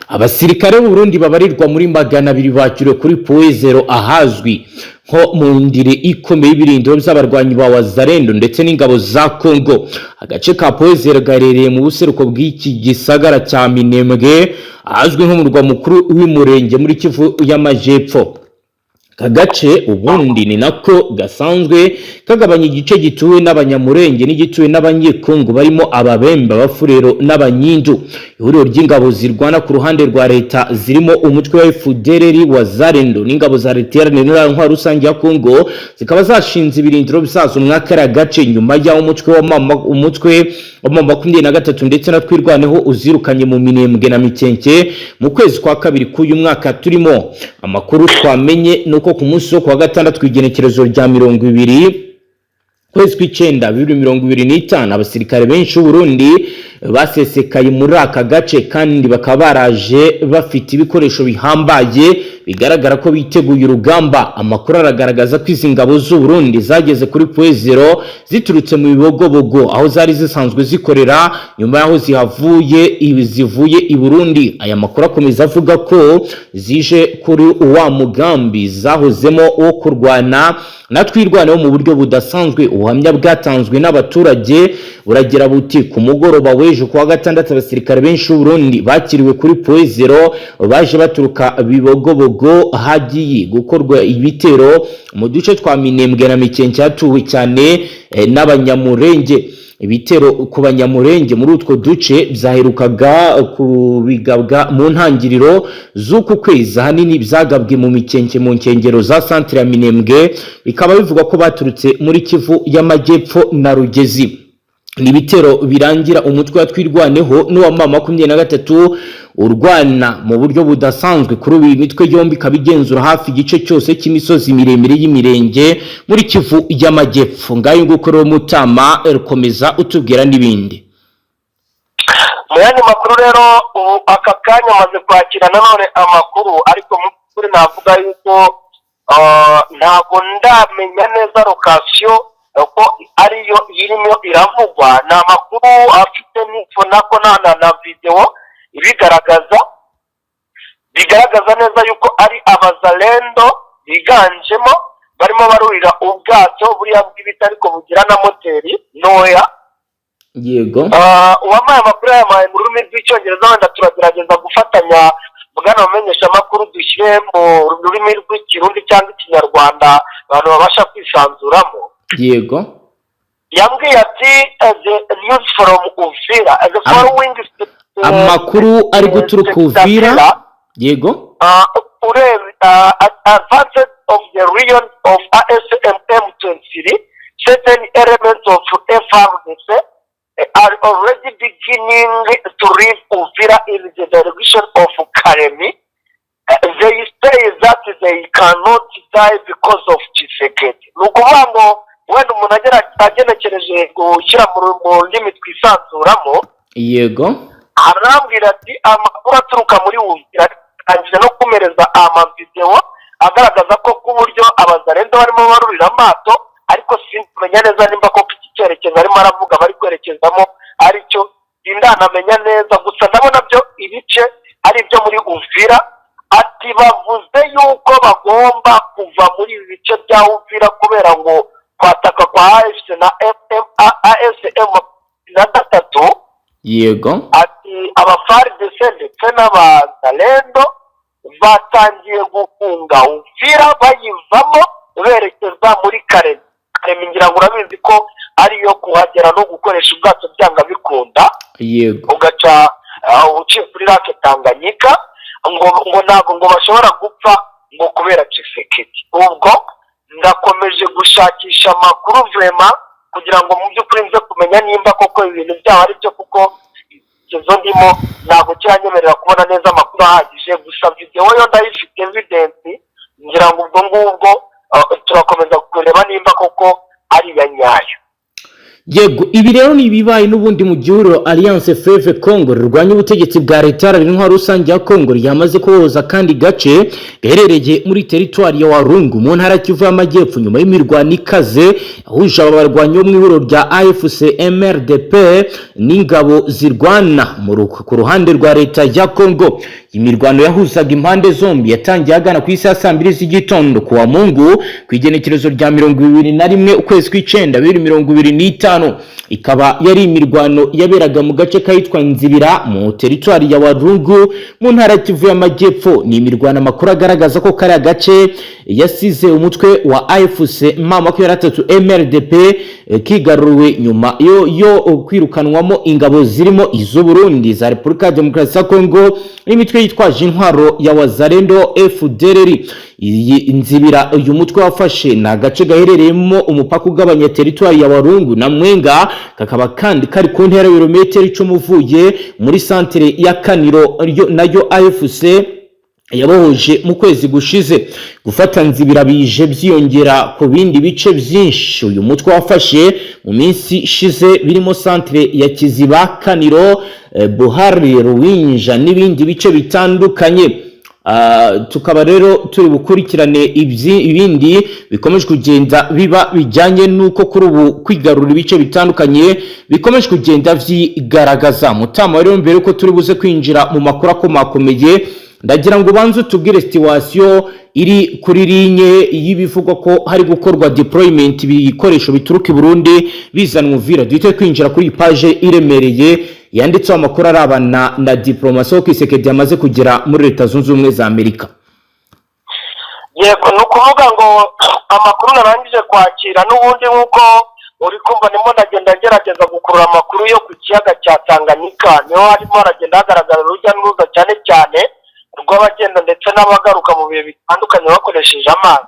Abasirikare b'Uburundi babarirwa muri 200 bakiriwe kuri Point Zéro, ahazwi nko mu ndiri ikomeye y'ibirindiro by'abarwanyi ba Wazalendo ndetse n'ingabo za Congo. Agace ka Point Zéro gaherereye mu buseruko bw'iki gisagara cya Minembwe, ahazwi nk'umurwa mukuru w'Umurenge muri Kivu y'Amajepfo. Aka gace ubundi ni nako gasanzwe kagabanya igice gituwe n'Abanyamurenge n'igituwe n'Abanyekongo barimo Ababembe, Abafurero n'Abanyindu. Ihuriro ry'ingabo zirwana ku ruhande rwa leta zirimo umutwe wa FDLR, Wazalendo n'ingabo za leta iharanira intwaro rusange ya Kongo zikaba zashinze ibirindiro byazo muri kariya gace nyuma y'aho umutwe wa 23 ndetse na Twirwaneho uzirukanye mu Minembwe na Mikenke mu kwezi kwa kabiri k'uyu mwaka turimo. Amakuru twamenye ni uko ku munsi wo kuwa gatandatu, igenekerezo rya 20 kwezi kw'icyenda 2025, abasirikare benshi b'Uburundi basesekaye muri aka gace, kandi bakaba baraje bafite ibikoresho bihambaye, bigaragara ko biteguye urugamba. Amakuru aragaragaza ko izi ngabo z'Uburundi zageze kuri Point Zéro ziturutse mu Bibogobogo, aho zari zisanzwe zikorera, nyuma y'aho zihavuye zivuye i Burundi. Aya makuru akomeza avuga ko zije kuri wa mugambi zahozemo wo kurwana na Twirwaneho mu buryo budasanzwe. Ubuhamya bwatanzwe n'abaturage buragira buti: "Ku mugoroba w'ejo kuwa gatandatu, abasirikare benshi b'Uburundi bakiriwe kuri Point Zéro baje baturuka Bibogobogo, hagiye gukorwa ibitero mu duce twa Minembwe na Mikenke hatuwe cyane n'Abanyamurenge." Ibitero ku Banyamurenge muri utwo duce byaherukaga kubigabwa mu ntangiriro z'uku kwezi, ahanini byagabwe mu Mikenke mu nkengero za santire ya Minembwe, bikaba bivugwa ko baturutse muri Kivu y'Amajyepfo na Rugezi. Ni ibitero birangira umutwe wa Twirwaneho n'uwa M23 urwana mu buryo budasanzwe. Kuri ubu iyi mitwe yombi ikaba igenzura hafi igice cyose cy'imisozi miremire y'Imirenge muri Kivu y'Amajyepfo. Ngayo nguko rero mutama, komeza utubwira n'ibindi. Mu yandi makuru rero, ubu aka kanya amaze kwakira nanone amakuru, ariko mu by'ukuri navuga yuko Ntabwo ndamenya neza location ko ariyo irimo iravugwa. Ni amakuru afite n'info nako na videwo ibigaragaza, bigaragaza neza yuko ari Abazalendo biganjemo barimo barurira ubwato buriya bw'ibiti ariko bugira na moteri ntoya. Uwampaye amakuru yayampaye mu rurimi rw'Icyongereza. Wenda turagerageza gufatanya, bwana mumenyesha amakuru, dushyire mu rurimi rw'Ikirundi cyangwa Ikinyarwanda, abantu babasha kwisanzuramo. Yambwiye ati: "The news from Uvira, the following." Amakuru ari guturuka Uvira, yego. Urebe advanced of the region of AFC M23, certain elements of FARDC are already beginning to leave Uvira in the direction of Kalemi. They say that they cannot die because of Tshisekedi. Ni ukuvuga ngo wenda umuntu agenekereje gushyira mu ndimi twisanzuramo, arambwira ati amakuru aturuka muri Uvira, arangije no kumereza amavidewo agaragaza ko ku buryo Abazarendo barimo barurira amato, ariko simenya neza nimba koko iki cyerekezo arimo aravuga bari kwerekezamo aricyo, sindanamenya neza. Gusa ndabona byo ibice ari ibyo muri Uvira. Ati bavuze yuko bagomba kuva muri ibi bice bya Uvira kubera ngo kwataka kwa AFC na AFC M na gatatu. Ati aba FARDC ndetse n'Abazalendo batangiye guhunga Uvira, bayivamo berekeza muri Karemi. Karemi ngira ngo urabizi ko ariyo kuhagera no gukoresha ubwato byanga bikunda, ugaca uciye kuri Lake Tanganyika. Ngo ntabwo ngo bashobora gupfa ngo kubera Tshisekedi. Ubwo ndakomeje gushakisha amakuru vraiment kugira ngo mu by'ukuri nze kumenya nimba koko ibintu byabo ari byo, kuko izo ndimo ntabwo kiranyemerera kubona neza amakuru ahagije. Gusa videwo yo ndayifite, evidence. Ngira ngo ubwo ngubwo turakomeza kureba nimba koko ari iya nyayo. Yego, ibi rero ni ibibaye n'ubundi mu gihugu Alliance Fleuve Congo rirwanya ubutegetsi bwa leta iharanira intwaro rusange ya Congo ryamaze kubohoza kandi gace gaherereye muri teritwari ya Warungu mu ntara ya Kivu y'Amajyepfo, nyuma y'imirwano ikaze yahuje aba barwanyi bo mu ihuriro rya AFC MRDP n'ingabo zirwana ku ruhande rwa leta ya Congo. Imirwano yahuzaga impande zombi yatangiye agana ku isaha saa 2 z'igitondo ku wa Mungu, ku igenekerezo rya 21 ukwezi kw'icenda 2025, ikaba yari imirwano yaberaga mu gace kahitwa Nzibira mu teritwari ya Warungu mu ntara ya Kivu y'Amajyepfo. Ni imirwano amakuru agaragaza ko kariya gace yasize umutwe wa AFC M23 MRDP kigaruriwe nyuma yo kwirukanwamo ingabo zirimo iz'Uburundi, za Repubulika ya Demokarasi ya Kongo n'imitwe yitwaje intwaro ya Wazalendo, FDLR. Iyi Nzibira uyu mutwe wafashe ni agace gaherereyemo umupaka ugabanya teritwari ya Warungu na Mwenga, kakaba kandi kari ku ntera y'ibirometero 10 uvuye muri santere ya Kaniro nayo AFC yabohoje mu kwezi gushize. Gufata Nzibira bije byiyongera ku bindi bice byinshi uyu mutwe wafashe mu minsi ishize, birimo santere ya Kiziba, Kaniro, Buhari, Ruwinja n'ibindi bice bitandukanye. Tukaba rero turi bukurikirane ibindi bikomeje kugenda biba bijyanye n'uko kuri ubu kwigarura ibice bitandukanye bikomeje kugenda vyigaragaza. Mutama, rero mbere yuko turi buze kwinjira mu makuru akomakomeye, ndagira ngo ubanze utubwire situation iri kuri ligne y'ibivugwa ko hari gukorwa deployment ibikoresho bituruka i Burundi bizanwa Uvira, duhite kwinjira kuri iyi page iremereye yanditseho amakuru arabana na diplomasi ko Tshisekedi yamaze kugera muri Leta Zunze Ubumwe za Amerika. Yego, ni ukuvuga ngo amakuru narangije kwakira n'ubundi, nk'uko uri kumva, ndimo ndagenda ngerageza gukurura amakuru yo ku kiyaga cya Tanganyika. Niho harimo haragenda hagaragara urujya n'uruza, cyane cyane rw'abagenda ndetse n'abagaruka mu bihe bitandukanye bakoresheje amazi.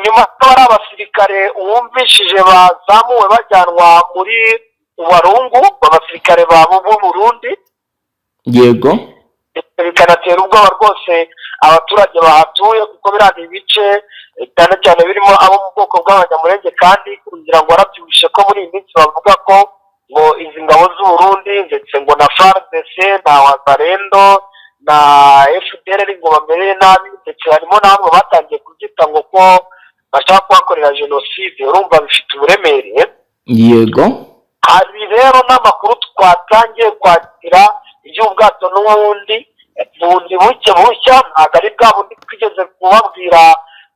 Nyuma ko hari abasirikare wumvishije bazamuwe bajyanwa muri Warungu, abasirikare ba b'u Burundi, bikanatera ubwoba rwose abaturage bahatuye, kuko biriya ni ibice cyane cyane birimo abo mu bwoko bw'Abanyamurenge. Kandi kugira ngo warabyumvishe ko muri iyi minsi bavuga ko ngo izi ngabo z'u Burundi ndetse ngo na FARDC na Wazalendo na FDLR ngo bamerere nabi, ndetse harimo n'amwe batangiye kubyita ngo ko bashaka kuhakorera jenoside. Urumva bifite uburemere. Hari rero n'amakuru twatangiye kwakira y'ubwato n'ubundi bundi buke bushya, ntabwo ari bwa bundi twigeze kubabwira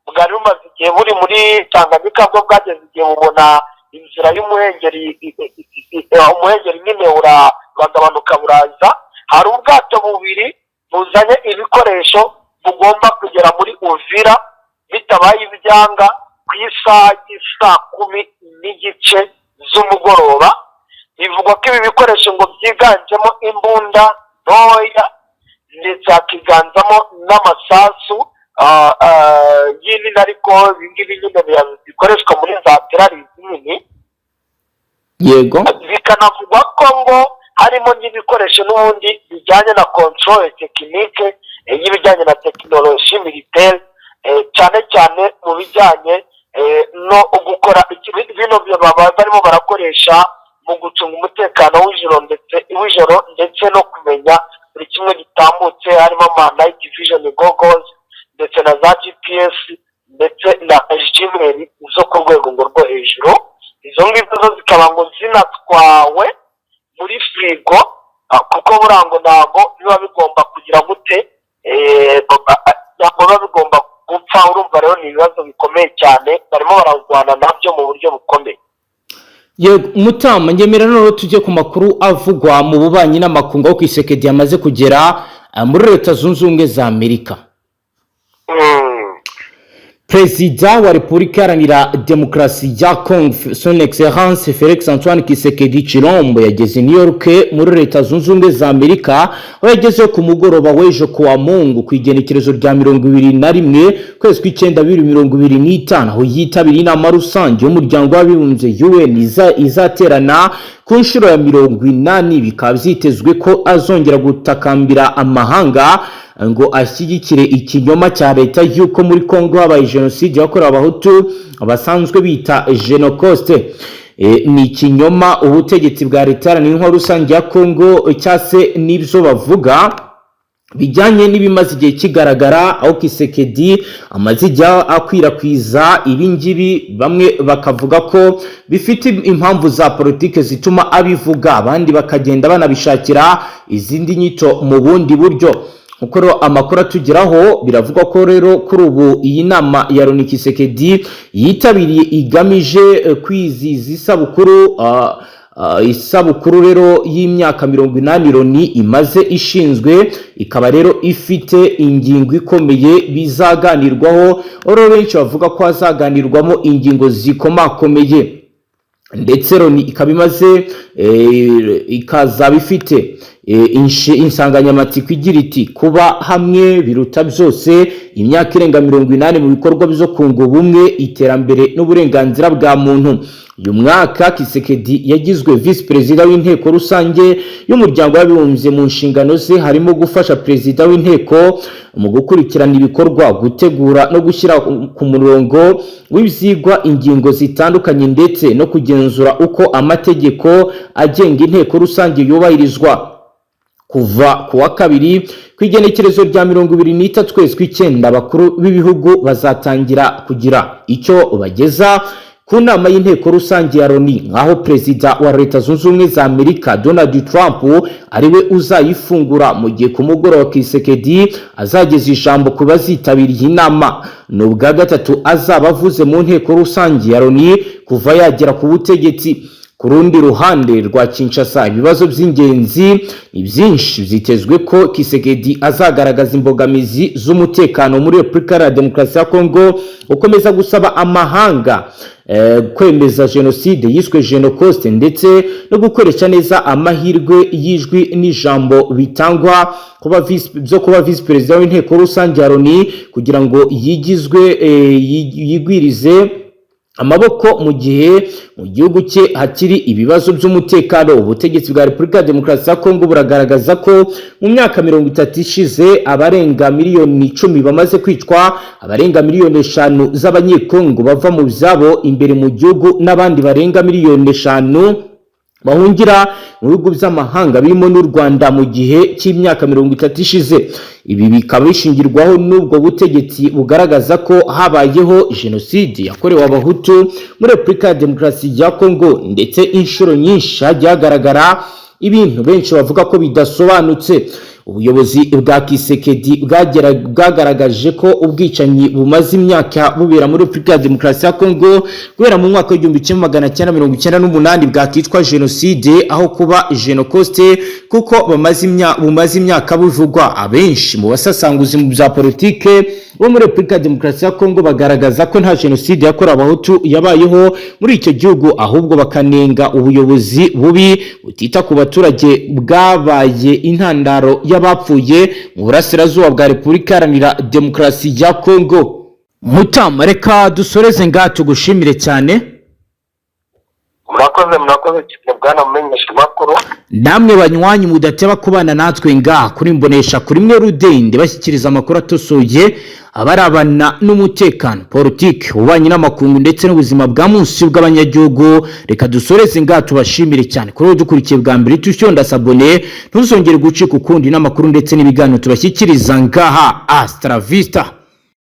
bwari bumaze igihe buri muri Tanganyika. Bwo bwageze igihe bubona inzira y'umuhengeri, umuhengeri nyine uragabanuka buraza. Hari ubwato bubiri buzanye ibikoresho bugomba kugera muri Uvira bitabaye ibyanga ku isaha y'isaa 10:30 z'umugoroba. Bivugwa ko ibi bikoresho ngo byiganjemo imbunda ntoya, ndetse hakiganzamo n'amasasu y'inini, ariko ibi ngibi nyine bikoreshwa muri za terarizi nini. Bikanavugwa ko ngo harimo n'ibikoresho n'ubundi bijyanye na contrôle technique y'ibijyanye na technologie militaire, cyane cyane mu bijyanye no gukora bino barimo barakoresha mu gucunga umutekano w'ijoro ndetse no kumenya buri kimwe gitambutse, harimo ama night vision goggles ndetse na za GPS ndetse na jammer zo ku rwego ngo rwo hejuru. Izo ngizo zo zikaba ngo zinatwawe muri firigo, kuko buriya ngo ntabwo biba bigomba kugira gute, ntabwo biba bigomba gupfa. Urumva rero ni ibibazo bikomeye cyane barimo bararwana nabyo mu buryo bukomeye. Yego mutama, ngemera noneho tujye ku makuru avugwa mu bubanyi n'amakungu, aho Tshisekedi yamaze kugera muri Leta Zunze Ubumwe za Amerika. Perezida wa Repubulika Iharanira Demokarasi ya Congo, Son Excellence Felix Antoine Tshisekedi Tshilombo, yageze i New York muri Leta Zunze Ubumwe za Amerika, aho yagezeho ku mugoroba w'ejo ku wa Mungu, ku igenekerezo rya 21 kwezi kw'icyenda 2025, aho yitabiriye inama rusange y'Umuryango w'Abibumbye, UN, izaterana ku nshuro ya 80. Bikaba byitezwe ko azongera gutakambira amahanga ngo ashyigikire ikinyoma cya leta y'uko muri Congo habaye jenoside yakorewe Abahutu basanzwe bita Genocost. Ni ikinyoma ubutegetsi bwa leta iharanira intwaro rusange ya Congo cyangwa se n'ibyo bavuga bijyanye n'ibimaze igihe kigaragara, aho Tshisekedi amaze igihe akwirakwiza ibi ngibi. Bamwe bakavuga ko bifite impamvu za politike zituma abivuga, abandi bakagenda banabishakira izindi nyito mu bundi buryo. Nkuko rero amakuru atugeraho, biravugwa ko rero kuri ubu iyi nama ya Loni Tshisekedi yitabiriye igamije kwizihiza isabukuru rero y'imyaka 80 Loni imaze ishinzwe, ikaba rero ifite ingingo ikomeye bizaganirwaho. Rero benshi bavuga ko hazaganirwamo ingingo zikomakomeye, ndetse Loni ikaba imaze ikazaba ifite insanganyamatsiko igira iti: "Kuba hamwe biruta byose, imyaka irenga 80 mu bikorwa byo kunga ubumwe, iterambere n'uburenganzira bwa muntu." Uyu mwaka Tshisekedi yagizwe visi perezida w'Inteko Rusange y'Umuryango w'Abibumbye. Mu nshingano ze harimo gufasha perezida w'inteko mu gukurikirana ibikorwa, gutegura no gushyira ku murongo w'ibyigwa ingingo zitandukanye, ndetse no kugenzura uko amategeko agenga Inteko Rusange yubahirizwa. Kuva ku wa kabiri ku igenekerezo rya 23 kwezi kw'icyenda, abakuru b'ibihugu bazatangira kugira icyo bageza ku nama y'Inteko Rusange ya Loni, nk'aho perezida wa Leta Zunze Ubumwe za Amerika Donald Trump ariwe uzayifungura, mu gihe ku mugoroba Tshisekedi azageza ijambo ku bazitabiriye inama. Ni ubwa gatatu azaba avuze mu Nteko Rusange ya Loni kuva yagera ku butegetsi. Ku rundi ruhande rwa Kinshasa, ibibazo by'ingenzi ni byinshi. Byitezwe ko Tshisekedi azagaragaza imbogamizi z'umutekano muri Repubulika Iharanira Demokarasi ya Kongo, ukomeza gusaba amahanga kwemeza jenoside yiswe Genocost, ndetse no gukoresha neza amahirwe y'ijwi n'ijambo bitangwa kuba byo kuba visi perezida w'Inteko Rusange ya Loni, kugira ngo yigizwe yigwirize amaboko mu gihe mu gihugu cye hakiri ibibazo by'umutekano. Ubutegetsi bwa Repubulika ya Demokarasi ya Kongo buragaragaza ko mu myaka 30 ishize abarenga miliyoni 10 bamaze kwicwa, abarenga miliyoni 5 z'Abanyekongo bava mu byabo imbere mu gihugu, n'abandi barenga miliyoni 5. Bahungira mu bihugu by'amahanga birimo n'u Rwanda mu gihe cy'imyaka 30 ishize. Ibi bikaba bishingirwaho n'ubwo butegetsi bugaragaza ko habayeho jenoside yakorewe Abahutu muri Repubulika ya Demokarasi ya Kongo, ndetse inshuro nyinshi hagiye hagaragara ibintu benshi bavuga ko bidasobanutse. Ubuyobozi bwa Tshisekedi bwagaragaje ko ubwicanyi bumaze imyaka bubera muri Repubulika ya Demokarasi ya Kongo guhera mu mwaka w'1998 bwakitwa jenoside aho kuba Genocost, kuko bumaze imyaka buvugwa. Abenshi mu basasanguzi mu bya politike bo muri Repubulika ya Demokarasi ya Kongo bagaragaza ko nta jenoside yakorewe Abahutu yabayeho muri icyo gihugu, ahubwo bakanenga ubuyobozi bubi butita ku baturage bwabaye intandaro y'abapfuye mu burasirazuba bwa Repubulika Iharanira Demokarasi ya Kongo. Mutama, reka dusoreze ngaha, tugushimire cyane. Murakoze, murakoze cyane, bwana mumenyesha makuru. Namwe banywanyi mudateba kubana natwe ngaha kuri Mbonesha kuri mwe rudende bashyikiriza amakuru atosoye abarabana n'umutekano, politiki, ububanyi n'amakungu ndetse n'ubuzima bwa munsi bw'abanyagihugu, reka dusoreze ngaha, tubashimire cyane. Kuri ubu dukurikiye bwa mbere, tushyonda s'abonner, ntuzongere gucika ukundi n'amakuru ndetse n'ibiganiro tubashyikiriza ngaha. Hasta la vista.